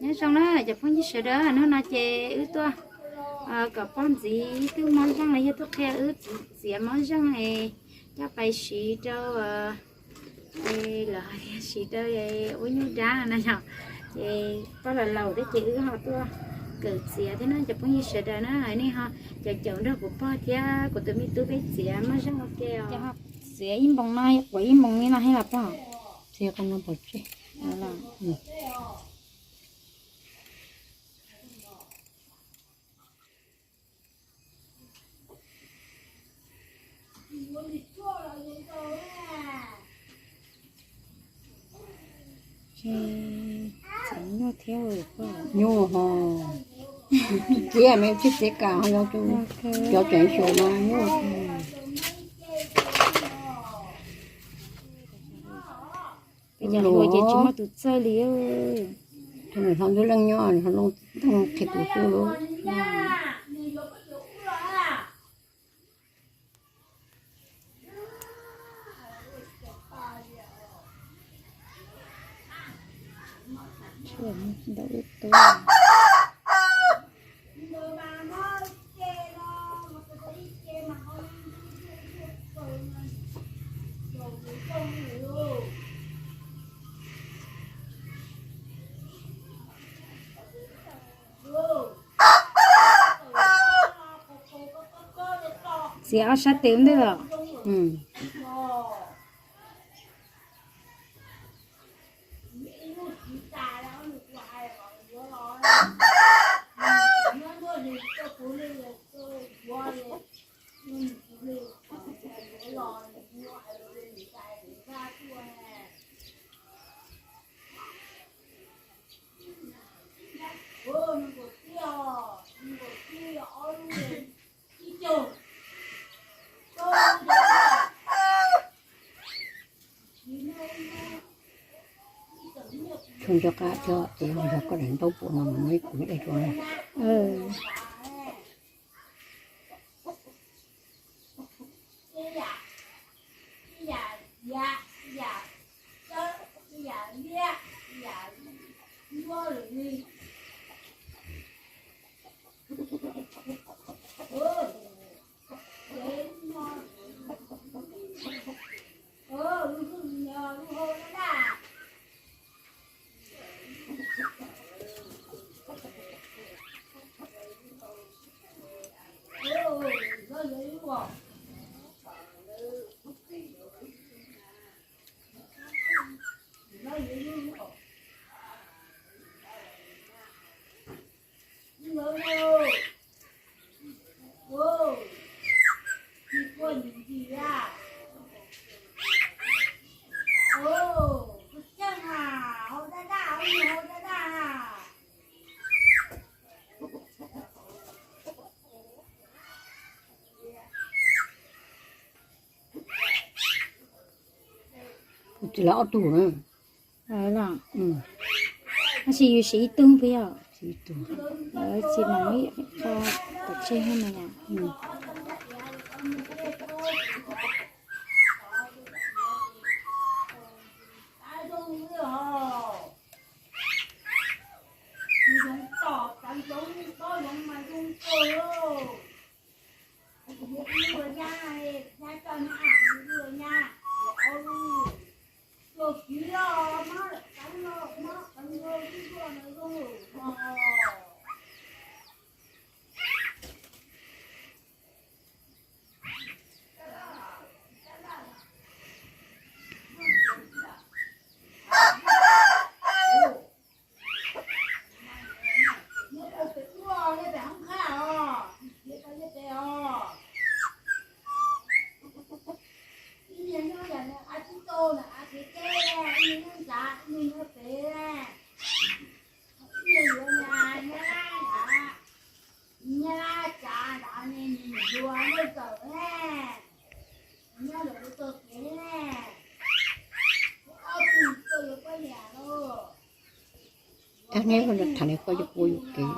Nyob zoo na cov phooj ywg sawv daws, hnub no ces wb tuaj kom poj ntxoog twb mob zeej los yog tuaj qhia wb txiav mob zeej es coj pais siv rau lawv hais tias siv rau ua nyuj dab no yog, ces poj laus laus thiab ces wb ho tuaj kawm txiav thiab na cov phooj ywg sawv daws na, nej ho caum caum nrog kuv pog thiab kuv tus me tub peb txiav mob zeej ua ke os. Txiav ib npoos no, quav ib npoos li no thiab los pog? Txiav qhov no pov tseg. Txiav nyuj thiab, nyuj ho txiav me tsis txiav kam ho yog cov tseem xyuas mas nyuj. Peb cov hluas ces tsis muaj tus txawj li. Thaum nws hlob ntxwb leej nyob, nws hlob looj tooj qhia kuv xwb. Txiav ob sab tes ua ntej los? Tshuav nco qab cov ces ho yog koj daim ntaub puas no mas muaj ib kuv ib daim rau na. Kuv txiv lawv ob tug na. Los, tab sis yus siv ib tug puas yog? Tsis mam li qhov pov tseg no yom. Tab neb tham li koj yuav kuv yuav kev.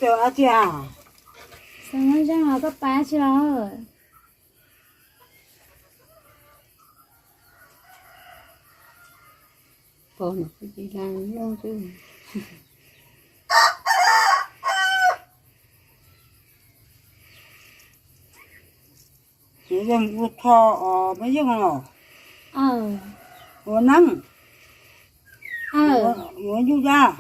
Txawm ab tiag. Xav muab zeej los koj pab tsis los. Pog no kuj tsis dag zoo xwb. Kuv yeej ua tho os, muab yeej los. Ua neeb. Ua nyuj yaj.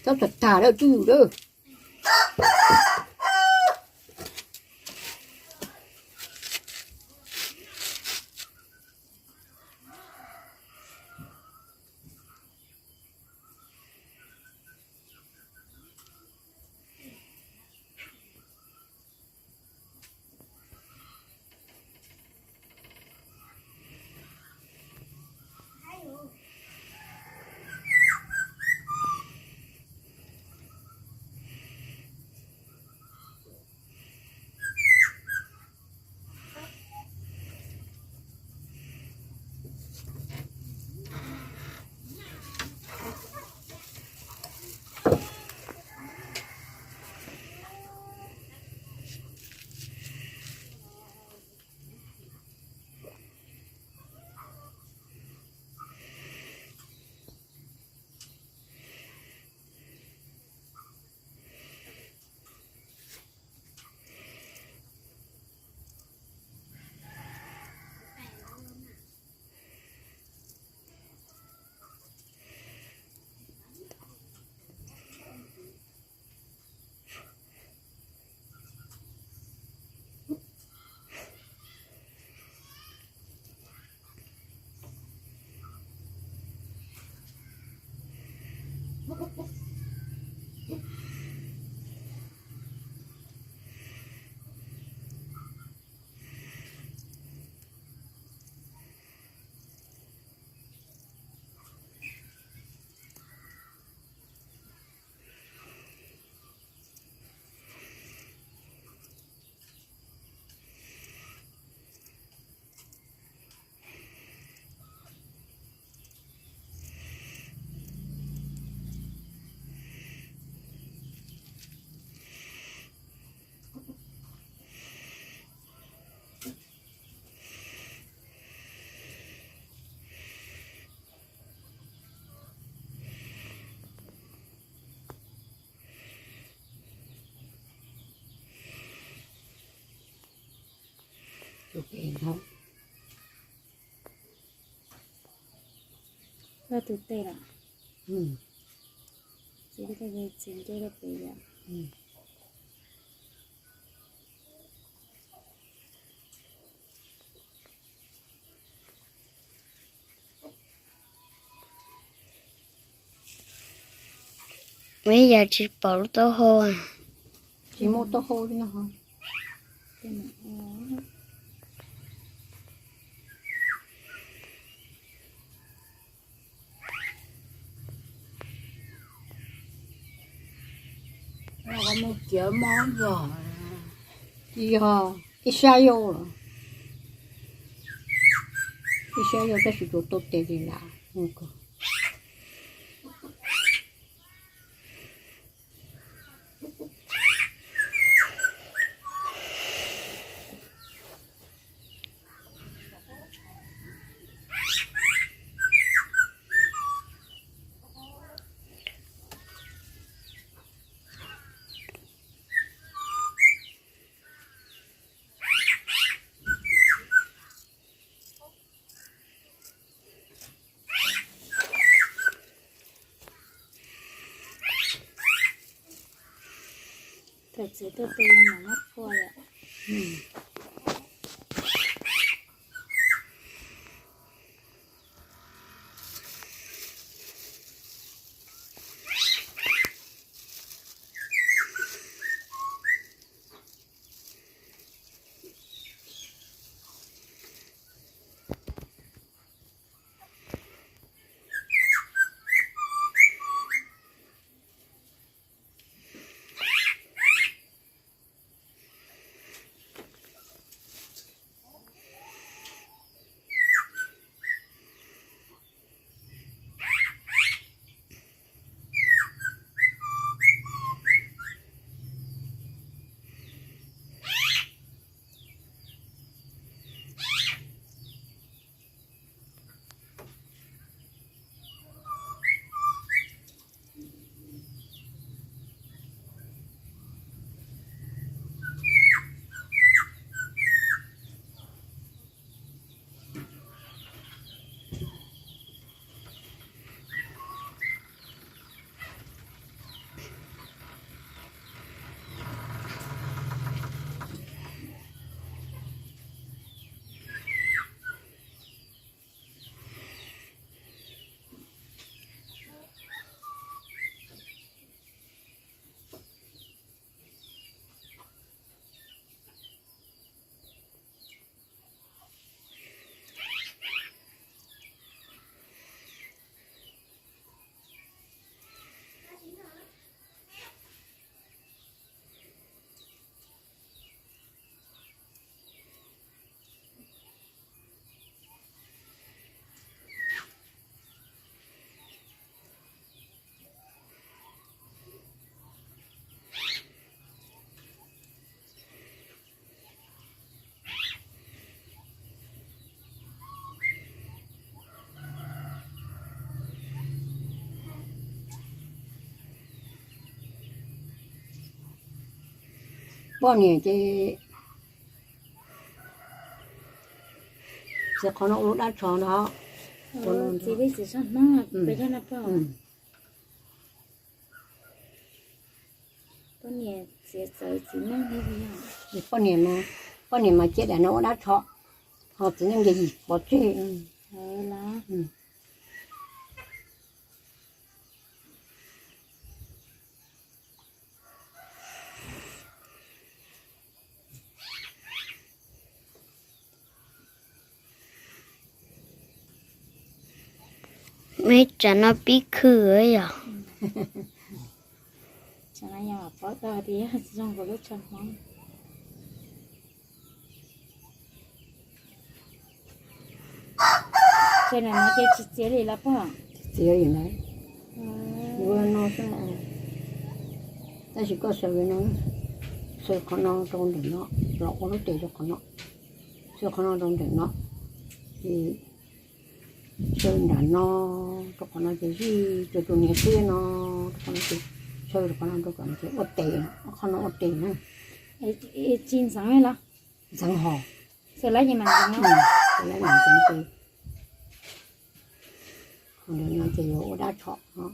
Txhob tag tag lawm, tswj yus lawm. Tus tes lawm. Txiv, txiv nce rau pem lawm. Ua ib yam tsis pom lub taub hau. Tsis muaj taub hau li no. Mus ciav mob zog, tsis yog ib sab yau los, ib sab yau tab sis tsuas tau tes li lawm. Txiv tuaj tu mam muab phua lawm. Poj niam ces txiav qhov no ua lub dab tsho no. Txiv peb txiv sab Hmoob peb cov no poj. Poj niam txiav txawv txiv neej li. Poj niam, poj niam mas cia daim no ua dab tsho, ho txiv neej ces yim pov tseg. Ib tsam no pib khw yom. Ces no ces tsis txiav li los pog? Txiav li ntawd. Yuav no xwb. Tab sis koj xaws li no, xaws qhov no rau ntawm no, los ua lub tes rau qhov no, xaws qhov no rau ntawm no, ces xaws nram no rau qhov no ces zij rau tus niag xwb no, rau qhov no ces xaws rau qhov no rau kom nws ua tes, qhov no ua tes na. Tsis ntxeev los? Ntxeev hos. Xaws lawm ces mam ntxeev, xaws lawm mam ntxeev ces, qhov ntawd no ces yuav ua dab tsho no.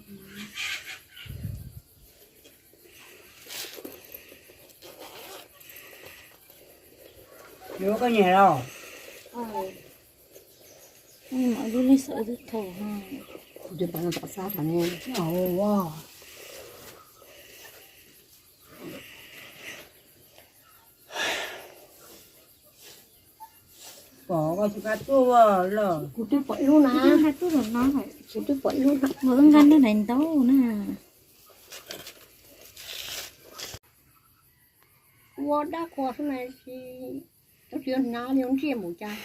Yuav koj niam los? Kuv twb pom no tom xab tam ne. Pom koj tsis nqa tuaj los? Kuv twb pom ib lub na. Kuv twb pom ib lub na. Ua nqa nag nais ntau na. Ua dab qhua xwb na, tsis, tsis hnav li, ntsiaj npaum cas.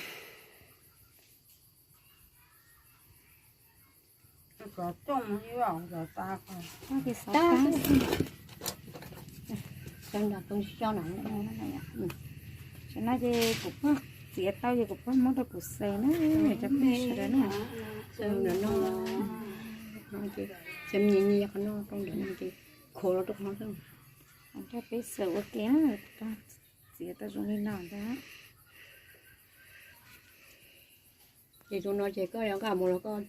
Tam no ces kuv pog txiav tau ces kuv pog muab rau kuv xaws na, cov phooj ywg sawv daws na. Ces nyias nyias qhov no rau ntawm no ces khuam los rau qhov no xwb. Nrog peb xaws ua ke na, txiav tau zoo li no ntag. Ces tus no ces koj yuav nqa mus los koj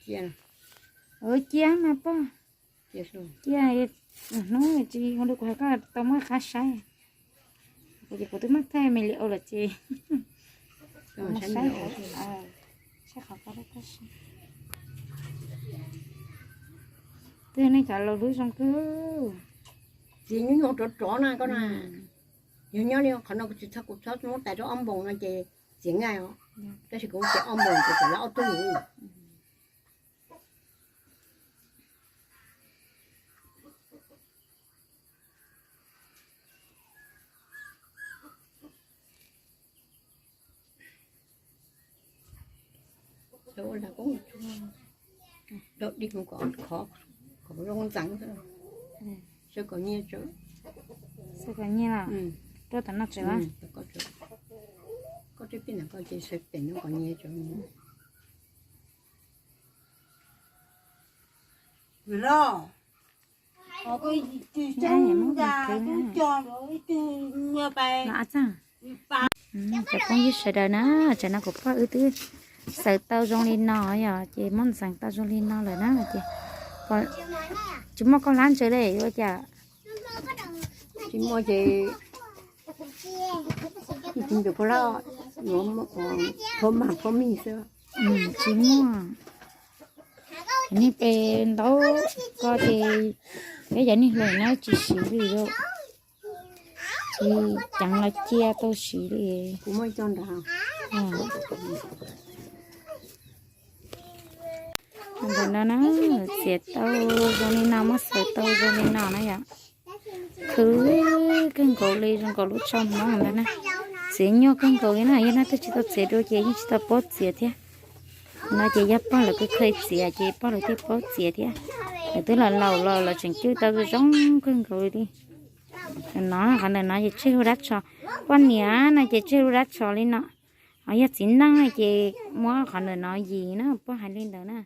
cia? Cia mas pog. Cia hnub tsis ua li kuv hais koj tau muab qab saib. Kuv ces kuv twb muab thaij me li ua lawm ces saib qhov ko. Twb nej cov laus lub zoo kawg. Txiv nyuaj nyuaj rov rov na koj na. Yog nyob li qhov no kuv tsis txhob, kuv txhob muab tais rau ob npoos no ces txiv nqaij os. Tab sis kuv txiv ob npoos ces txiv lab ob tug. Ua la koob, rau dig mus kom khov, kom zoo ntxeev xwb. Sawv kom nyiaj tso. Sawv kom nyiaj los? Rau tom no tsev los? Koj tib pij nam koj ces sawv pem no kom nyiaj tso. Cov phooj ywg sawv daws na, tsam no kuv poj wb twb xaws tau zoo li no yog ces muab ntxeev tau zoo li no lawm na ces tsis muaj koj hlab ntsaws li ua cas? Tsis muaj ces ib tug phob lab yuav phob mag phob mig xwb. Tsis muaj. Nej pe ntaub ko ces peb cov niag hluas na tsis siv li, tsis ceev los cia tau siv li. Ntawm no na, txiav tau zoo li no, muab xaws tau zoo li no na yom. Khwv kawg nkaus li, zoo nkaus lub tsho hmoob ntag na. Txiav nyuaj kawg nkaus li na, yog leej twg tsis tau txiav dua ces yeej tsis tau paub txiav thiab. No ces yog pog lawv kheev txiav ces pog lawv thiaj paub txiav thiab. Lawv twb los laus los lawv tseem cwj tau zoo kawg nkaus li. No qhov ntawm no ces tseg lub dab tsho, poj niam no ces tseg lub dab tsho li no. Ho yog txiv neej ces muab qhov ntawm no yim na, pog hais li ntawd na.